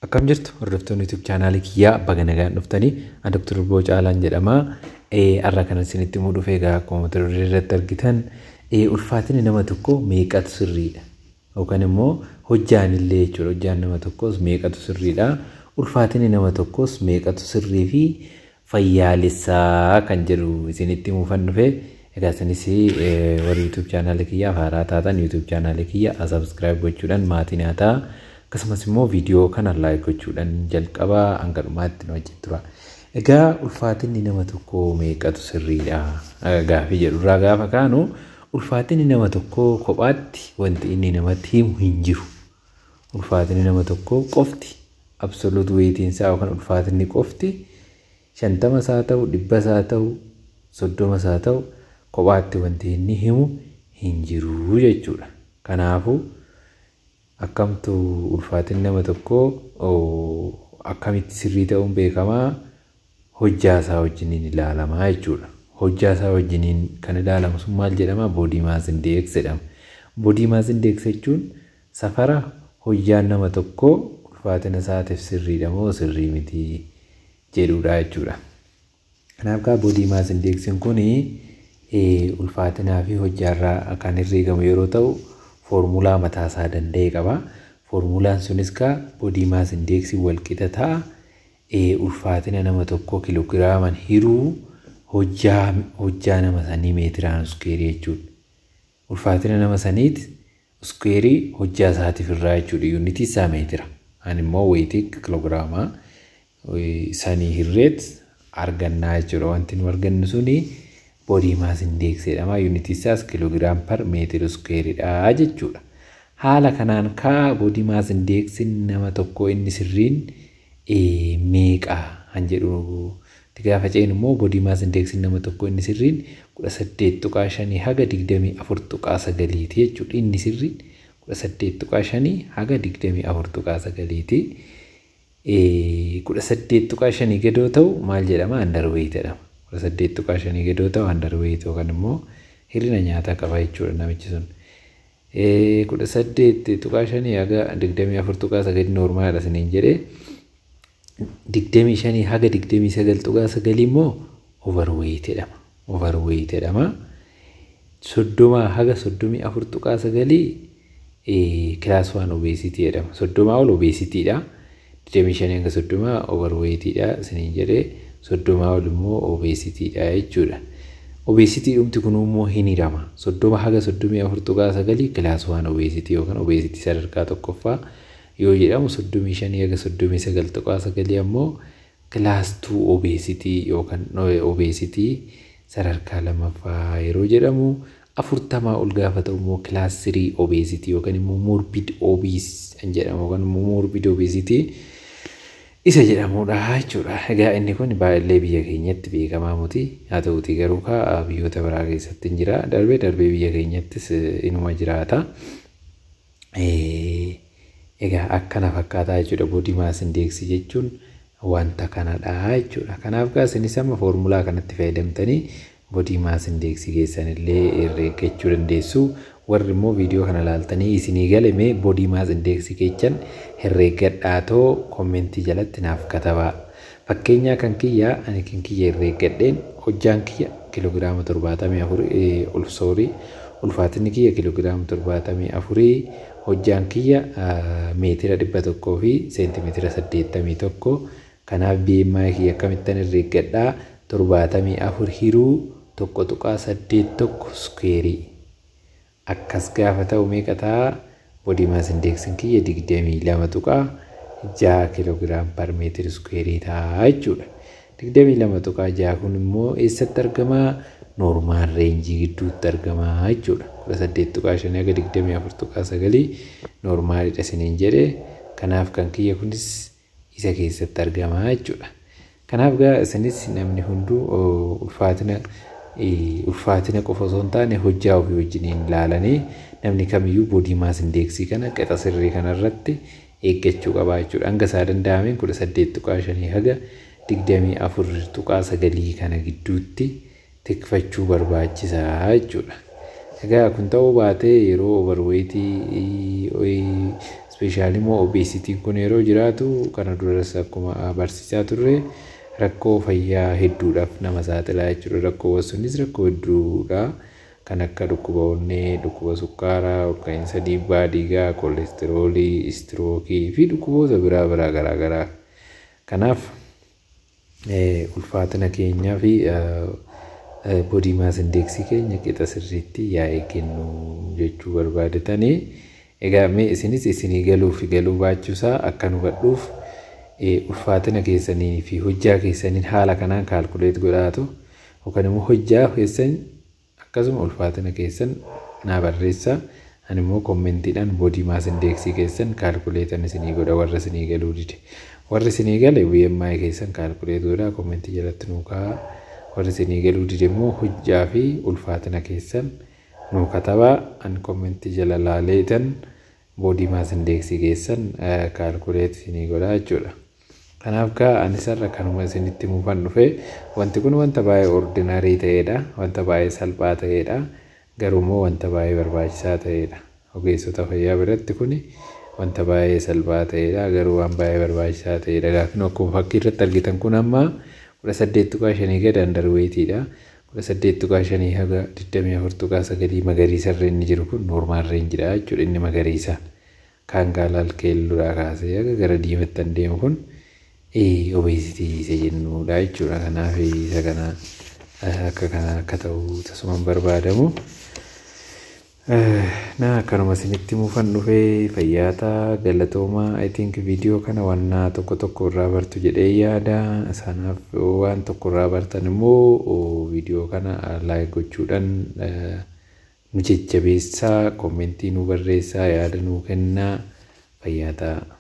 Akkam jirtu, hordoftoonni YouTube chaanaalii kiyyaa? Baga nagaan dhuftanii. Ani Dr. Boo Caalaan jedhama. Har'a kan isinitti himuu dhufe egaa akkuma mata duree irratti argitan, ulfaatinni nama tokkoo meeqatu sirriidha? Yookaan immoo hojjaan illee jechuudha. Hojjaan nama tokkoos meeqatu sirriidha? Ulfaatinni nama tokkoos meeqatu sirrii fi fayyaalessaa kan jedhu isinitti himuufan dhufe. Egaa isinis warri YouTube chaanaalii kiyyaa haaraa taatan, YouTube chaanaalii kiyya subscribe gochuudhaan maatii naa ta'a. Akkasumas immoo viidiyoo kana like gochuudhaan jalqabaa hanga dhumaatti nu wajjin tura. Egaa ulfaatinni nama tokkoo meeqatu sirriidha gaafii jedhurraa gaafa kaanu, ulfaatinni nama tokkoo kophaatti wanti inni namatti himu hin jiru. Ulfaatinni nama tokkoo qofti, absolute weightiin isaa yookaan ulfaatinni qofti, 50 haa ta'u, 100 haa ta'u, 30 haa ta'u, kophaatti wanti inni himu hin jiru jechuudha. Kanaafuu akkamtu ulfaatinni nama tokkoo akkamitti sirrii ta'uun beekamaa? Hojjaa isaa wajjiniin ilaalamaa jechuudha. Hojjaa isaa wajjiniin kan ilaalamu sun maal jedhama? Body mass index jedhama. Body mass index jechuun safara hojjaan nama tokkoo ulfaatina isaatiif sirriidha moo sirrii miti jedhudha jechuudha. Kanaaf kaa body mass indexiin kun ulfaatinaa fi hojjaarraa kan herreegamu yeroo ta'u, foormulaa mataa isaa danda'e qaba. Foormulaan sunis kaa body mass indexii wal qixa ta'a. Ulfaatina nama tokkoo kiloogiraaman hiruu hojjaa nama sanii meetiraan squareii jechuudha. Ulfaatina nama saniiti squareii hojjaa isaatiif irraa jechuudha. Unitii isaa meetira. Ani immoo weightii kiloogiraamaa sanii hirreet argannaa jechuudha. Wanti nu argannu suni body mass index jedhama. Unitii isaas kilogram per meter squareiidha jechuudha. Haala kanaan kaa body mass indexiin nama tokkoo inni sirriin meeqa kan jedhu itti gaafa ceenu immoo, body mass indexiin nama tokkoo inni sirriin 18.5 haga 24.9ti jechuudha. Inni sirriin 18.5 haga 24.9ti. 18.5 gadoo ta'u maal jedhama? Underweight jedhama. 18.5 gadoo ta'u underweight yookaan immoo hir'ina nyaataa qaba jechuudha namichi sun. 18.5 haga 24.9 normalidha isiniin jedhee, 25 haga 29.9 immoo overweight jedhama. Overweight jedhama. 30 haga 34.9 class 1 obesity jedhama. 30 ol obesitydha. 25 hanga 30 overweightiidha isiniin jedhee, 30 ol immoo obesitydha jechuudha. Obesity dhumti kun immoo hin hirama. 30 haga 34.9 class 1 obesity yookaan obesity sadarkaa tokkoffaa yoo jedhamu, 35 haga 39.9 ammoo class 2 obesity yookaan obesity sadarkaa lammaffaa yeroo jedhamu, 40 ol gaafa ta'u immoo class 3 obesity yookaan immoo morbid obese kan jedhamu yookaan immoo morbid obesity isa jedhamudha jechuudha. Egaa inni kun baay'ee biyya keenyatti beekamaa miti. Haa ta'utii garuu kaa biyyoota biraa keessatti hin jira. Darbee darbee biyya keenyattis inuma jiraata. Egaa akkana fakkaataa jechuudha. Body mass indexii jechuun wanta kanadha jechuudha. Kanaaf gaa isinis amma foormulaa kanatti fayyadamtanii body mass indexii keessanillee herreeggachuu dandeessu. Warri immoo viidiyoo kana ilaaltanii isinii galame, body mass indexii keessan herreeggadhaatoo commentii jalatti naaf katabaa. Fakkeenyaa kan kiyya, ani kan kiyya herreeggadheen, hojjaan kiyya kiloogiraama 74 ol, sorry, ulfaatinni kiyya kiloogiraama 74, hojjaan kiyya meetira 100 fi seentimeetira 81. Kanaaf BMI kiyya akkamittan herreeggadhaa? 74 hiruu 1.81 squareii. Akkas gaafa ta'u meeqa ta'a? Body mass indexiin kiyya 22.6 kilogram per meter squareii ta'a jechuudha. 22.6 kun immoo eessatti argamaa? Normal rangeii gidduutti argamaa jechuudha. 18.5 haga 24.9 normalidha isiniin jedhee, kanaaf kan kiyya kunis isa keessatti argamaa jechuudha. Kanaaf gaa isinis namni hunduu ulfaatina qofa osoo hin taane hojjaa ofii wajjiniin ilaalanii namni kamiyyuu body mass indexii kana qixa sirrii kanarratti eeggachuu qaba jechuudha. Hanga isaa danda'ameen 18.5 haga 24.9 kana gidduutti tikfachuu barbaachisaa jechuudha. Egaa kun ta'uu baatee yeroo overweightii Especially immoo obesityn kun yeroo jiraatu, kana duras akkuma barsiisaa turre, rakkoo fayyaa hedduudhaaf nama saaxilaa jechuudha. Rakkoowwan sunis rakkoo hedduudha. Kan akka dhukkuba onnee, dhukkuba sukkaaraa, olka'iinsa dhiibbaa dhiigaa, koolesteroolii, istirookii fi dhukkuboota biraa biraa garaa garaa. Kanaaf ulfaatina keenyaa fi body mass indexii keenya qixa sirriitti yaa'ee kennu jechuu barbaadetanii. Egaa mee isinis isinii galuu fi galuu baachuusaa akka nu hubadhuuf ulfaatina keessanii fi hojjaa keessaniin haala kanaan calculate godhaatu, yookaan immoo hojjaa keessan akkasuma ulfaatina keessan naa barreessaa. Ani immoo commentiidhaan body mass indexii keessan calculateiin isinii godha warra isinii galuu dide. Warri isinii gale BMI keessan calculate godhaa, commentii jalatti nuu kaa'aa. Warri isinii galuu dide immoo hojjaa fi ulfaatina keessan nuu katabaa, ani commentii jala laaleetan body mass indexii keessan calculate isinii godhaa jechuudha. Kanaaf gaa ani sarara kanuma isinitti himuufan dhufe. Wanti kun wanta baay'ee ordinary ta'edha. Wanta baay'ee salphaa ta'edha. Garuu immoo wanta baay'ee barbaachisaa ta'edha. Ogeessota fayyaa biratti kuni wanta baay'ee salphaa ta'edha. Garuu waan baay'ee barbaachisaa ta'edha. Gaafin akkuma fakkii irratti argitan kun amma 18.5 gadi underweightiidha. 18.5 haga 24.9 magariisa irra inni jiru kun normal rangeiidha jechuudha, inni magariisa. Kaan gaalaal keelloodhaa kaasee haga gara diimatti an deemu kun obesity isa jennuudha jechuudha. Kanaaf isa kana akka kana akka ta'u tasuma hin barbaadamu. Na akkanuma isinitti himuufan dhufee. Fayyaata, galatoomaa. I think viidiyoo kana wannaa tokko tokko irraa bartu jedhee yaada. Sanaaf waan tokko irraa bartan immoo viidiyoo kana like gochuudhaan nu jajjabeessaa, commentii nu barreessaa, yaada nuu kennaa. Fayyaa ta'a.